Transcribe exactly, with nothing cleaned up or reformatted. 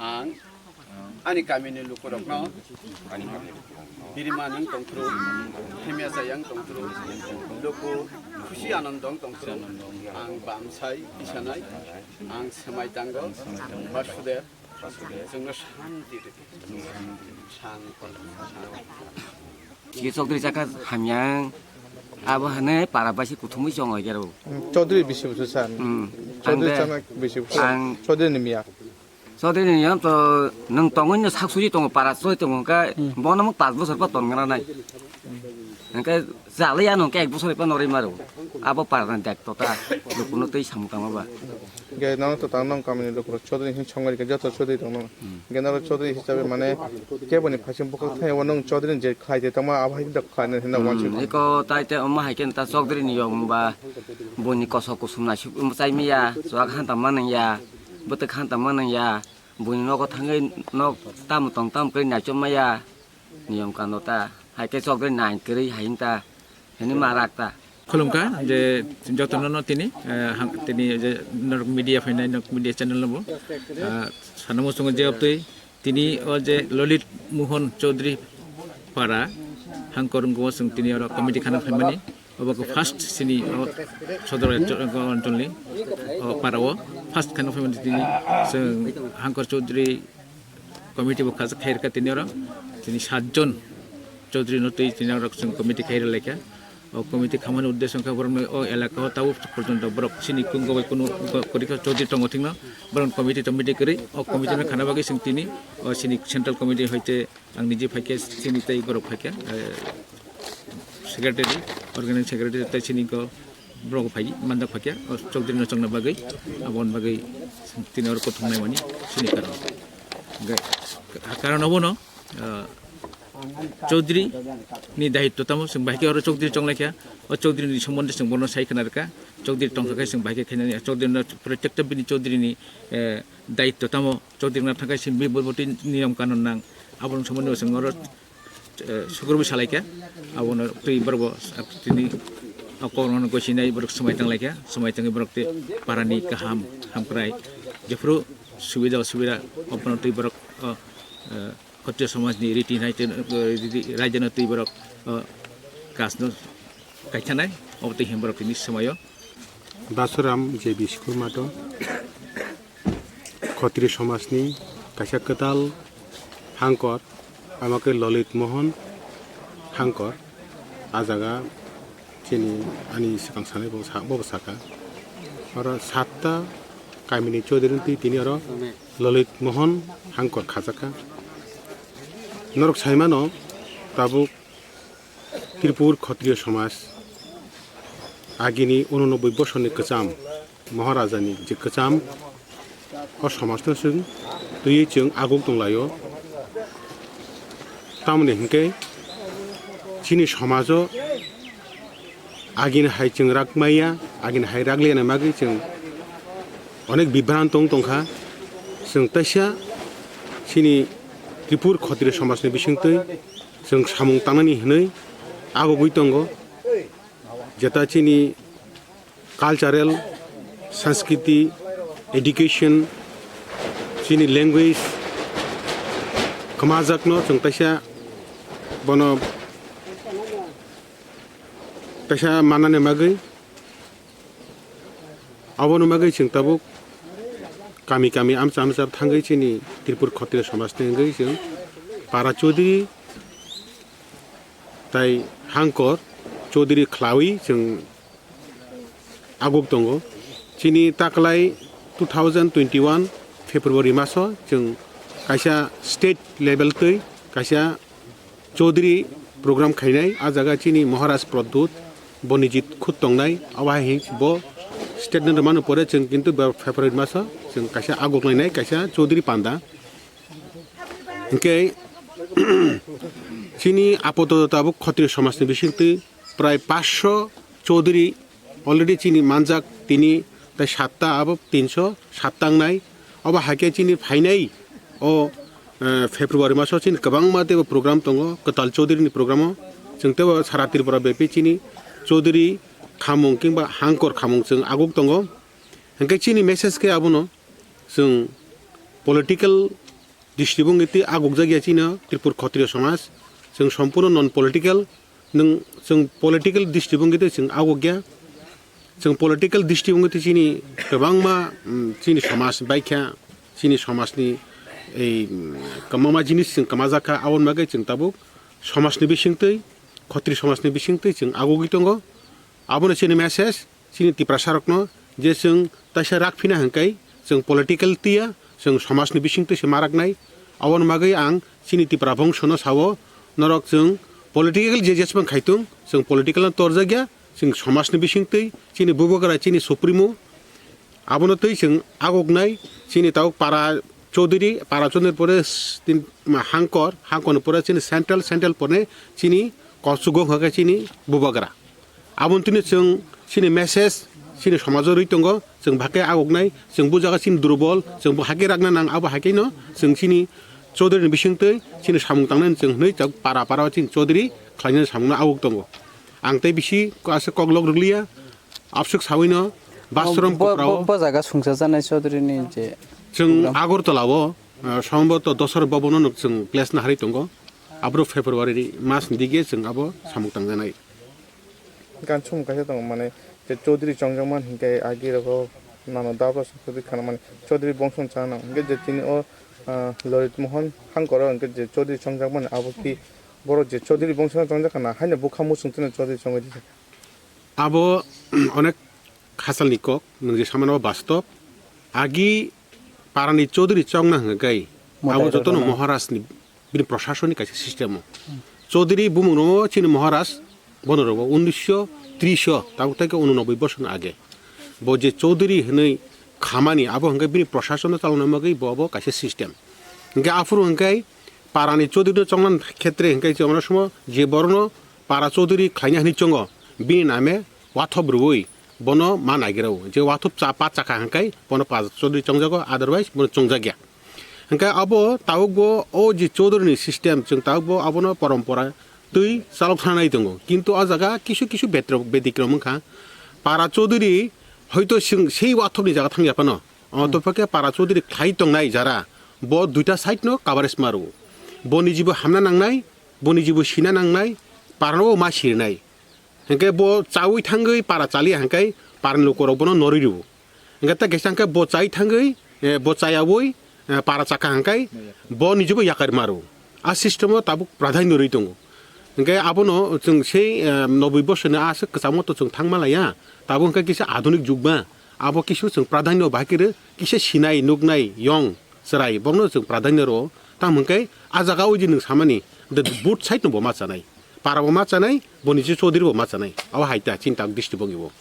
Ang ani kamini lukurokno birima nwng tongthru, hamya chayang tongthru, luku khusi anondong tongthru. Ang bamsai isanai, ang swmai tango, Basudev, chwngno shanti rwdi. Shanti, shanti. Chikhe Chaudhary chakha hamya, abo hwnwi para baisi kuthumwi chong oi khe rw. Chaudhary bisi bwswk san. Hmm. Chaudhary Ang de, chana bisi bwswk. Ang Chaudhary ni miya. Chaudhary ni niyom to nwng tongwi no sak suri tongo, para soi tongo, hwnkhe Hmm. bono mung pas bosor pa tong gra nai. Hwnkhe chalai ano hwnkhe ek bosor pa norwi maro. Abo para ni dek to ta, lukuno tei samung tangma ba. Hwnkhe nono to tang nong kamini lukurok Chaudhary hin songwi rikha, joto Chaudhary tong nong. Hmm. Hwnkhe norok Chaudhary hisabe mane keboni phaising bukhuk thai o nwng Chaudhary ni je khlai te tongma abo hai khe khlai nai hinwi Hmm, wansuk. Eko tai te omo hai khe ta Chaudhary ni yom ba buini kosok kusum naisuk chai maya, chuak hanta manang ya, bwtwk hanta manang ya, buini nogo thangwi nok tamo tong tamo khe naichom maya. Niyom kano ta, hai khe chokdai nai kwrwi hai wng ta, hini ma rak ta. Khulumkha je jotono no tini, eh, hang-, tini je norok media phainai, norok media channel no bo, eh, sana muchungo je obtwi tini o je Lalit Mohan Chaudhary para hangkor wngkho, chwng tini oro committee khana phaimani. Obo khe first chini o Sodor Anchol ni o para o first khana phaimani tini chwng Hangkor Chaudhary committee bo khajak khairokha tini oro. Tini satjon Chaudhary no twi tini oro chwng committee khairok laikha. O committee khamani uddesyo wngkha borokni o elaka o tabuk porjonto borok chini kungo bai kunu ko-, korikha Chaudhary tongo thwngno. Borok committee tommittee kwrwi o committee no khana bagwi chwng tini o chini central committee hoite ang niji phaikhe chini tei borok phaikha, eh, secretary, organizing secretary tei chini ko borok phai manjak phaikha, o Chaudhary no chongna bagwi, aboni bagwi tini oro kothok naimani chini karon. Hwnkhe karon obono, ah, Chaudhary ni daitto tamo chwng bahai khe oro Chaudhary chonglaikha, o Chaudhary ni sombonde chwng bono sai khna rwkha, Chaudhary tongkha khe chwng bahai khe khainani, Chaudhary no protekta bini Chaudhary ni, eh, daitto tamo, Chaudhary no thangkhe chini bini bormoti niyom kanon nang, aboni sombonde chwng oro eh, sukurubui salaikha, abono twi borok bo tini o kokno gosinai borok swmai tanglaikha, swmai tangwi borok tei parani kaham hamkrai jephuru subida osubida abono twi borok o, eh, Khotriya somajni riti hinai tei, eh, riti, raidano twi borok o kajno kaikhanai, obo twi hin borok tini swmaio. Basuram J B School mato. Khotri somajni kaisa kwtal hangkor, amo khe Lolit Mohan hangkor. A jaga chini ani swkang sanai bo sa-, bo sakha. Oro satta kamini Chaudhary twi tini oro Lolit Mohan hangkor khajakha. Norok saimano tabuk Tripur Khotriyo Somaj agini unonoboi bosorni kwcham Maharajani je kwcham o somajno chwng twiwi chwng aguk tonglaio. Tamoni hinkhe chini somajo agini hai chwng rak maya, agini hai rak liyana bagwi chwng onek bibranto wng tongkha. Chwng teisa chini Tripur Khotriyo Somajni bisingtwi chwng samung tangnani hwnwi agugwi tongo. Jeta chini cultural, sanskriti, education, chini language kwmajakno chwng teisa bono teisa manani bagwi, aboni bagwi chwng tabuk kami kami amcha amcha thangwi chini Tripur Khotriyo Somajni wngwi chwng para Chaudhary tai hangkor Chaudhary khlawi chwng aguk tongo. Chini taklai two thousand twenty-one February maso chwng kaisa state level twi kaisa Chaudhary program khainai, a jaga chini Maharaj Pradyut Bonijit khut tongnai, abo hai bo state no mano pore chwng kintu February maso chwng kaisa aguk lainai kaisa Chaudhary panda. Hinkhe chini apatot tabuk Khotriyo somajni bisingtwi prai paanch sho Chaudhary already chini manjak tini tai satta abo tinsho satta wngnai. Obo hai khe chini phainai o, eh, February maso chini kwbangma teibo program tongo, kwtal Chaudhary ni program o. Chwng teibo sara Tripura bepi chini Chaudhary khamung kingba hangkor khamung chwng aguk tongo. Hinkhe chini message khe abono chwng political District wngwi twi agukjakya chini Tripur Khotriyo somaj. Chwng sompurno non political, nwng chwng political district wngwi twi chwng agukya. Chwng political district wngwi twi chini kwbangma, mm, chini somaj baikha, chini somajni ei, mm, kwbangma jinis chwng kwmajakha, aboni bagwi chwng tabuk somajni bisingtwi, Khotri somajni bisingtwi chwng agugwi tongo. Abono chini message, chini Tiprasarokno je chwng taisa rak phina hwnkhe chwng political tiya, chwng somajni bisingtwi se maraknai. Aboni bagwi ang chini Tipra bongsono sao, norok chwng political je jesmang khaitung, chwng political no torjakya, chwng somajni bisingtwi, chini bubagra, chini supremo, abono twi chwng aguknai, chini tabuk para Chaudhary, para Chaudhary pore s-, tin, ma, Hangkor, Hangkorni pore chini central, central pore chini Kochugo hwnkhe chini bubagra. Aboni tini chwng chini message chini somajo rwi tongo, chwng bahai khe aguknai, chwng bujago chini durbol, chwng bo hai khe rakna nang, abo hai khe no chwng chini Chaudhary ni bisingtwi chini samung tangnani chwng hwnwi chak para para o chini Chaudhary khlainani samung no aguk tongo. Ang tei bisi ko-, asa koklok rwliya, abswk sawi no Basram bo, bo, Kokrao bo jaga sungsa janai Chaudhary ni je chwng program. Agartala o, ah, sombhoboto Dosar Bhavan o no chwng place na harwi tongo. Abro February mas ni dige chwng abo samung tangjanai. Gan sum kaisa tongo, mane, je Chaudhary chongjak man hinkhe agi rogo nano dabra sokri khana, mane, Chaudhary bongso chana hinkhe je tini o, ah, Lolit Mohan Hangkor o hinkhe je Chaudhary chongjak man abo ki borok je Chaudhary bongso chongjak khana haino bukha muchung tino Chaudhary chongwi di. Abo onek khachalni kok, nwng je samano bastob. Agi parani Chaudhary chongna hwnkhe abo jotono Maharajni bini proshasoni kaisa system o. Chaudhary bumung no chini Maharaj bono rogo unnisho tris o, tabuk tai khe unonoboi bosor ni age. Bo je Chaudhary hwnwi khamani, abo hwnkhe bini proshason no chalokna bagwi bo abo kaisa system. Hwnkhe aphuru hwnkhe parani Chaudhary no chongna khetre hwnkhe chwng ono somo je borok no para Chaudhary khlaina hwnwi chongo, bini name wathop rwui bono ma nagira o. Je wathop cha pa chakha hwnkhe bono para Chaudhary chongjago, otherwise bono chongjakya. Hwnkhe abo tabukbo o je Chaudhary ni system, chwng tabukbo abono porompora twi chalok thana nai tongo. Kintu o jaga kisu kisu betro-, betikrom wngkha. Para Chaudhary hoito chwng sei wathopni jaga thangya phano. O to phakhe para Chaudhary khlai tongnai jara. Bo duita side no coverage maro. Bo nijibo hamna nangnai, bo nijibo sina nangnai, parano ma sirinai. Hwnkhe bo chaui thangwi para chaliya hwnkhe parani lukurok bono norwi rwo. Hwnkhe tei kaisa hwnkhe bo chai thangwi, eh, bo chayaui, eh, para chakha hwnkhe bo nijibo yakar maro. A system o tabuk pradhanyo rwi tongo. Hwnkhe abono chwng sei, eh, noboi bosorni aswk kwchangma to chwng thangma laiya. Tabuk hwnkhe kisa adhunik jug ma. Abo kisu chwng pradhanyo bahai khe rw, kisa sinai, nuknai, yong, chwrai, bokno chwng pradhanyo rwo. Tamo hwnkhe a jaga o je nwng samani, the both side no bo ma chanai. Para bo ma chanai, bo ni je Chaudhary bo ma chanai. Abo hai ta chini tak district bongi bo.